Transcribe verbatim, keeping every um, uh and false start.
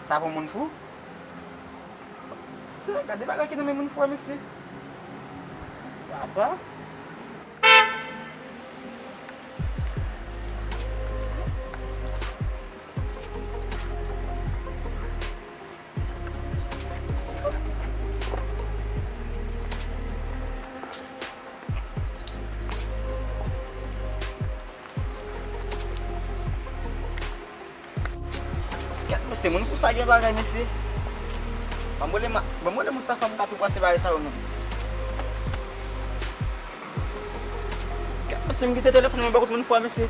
Sa pou moun fou? Mesye, gade bagay ki nan men moun fou a, mesye. Papa. Kèt, mesye, moun fou sa gen bagay, mesye. Ban m rele ma-, ban m rele Moustapha, m ka tou pase bagay sa yo, non. Kèt, mesye, m kite telefòn mwen bò kot moun fou a, mesye.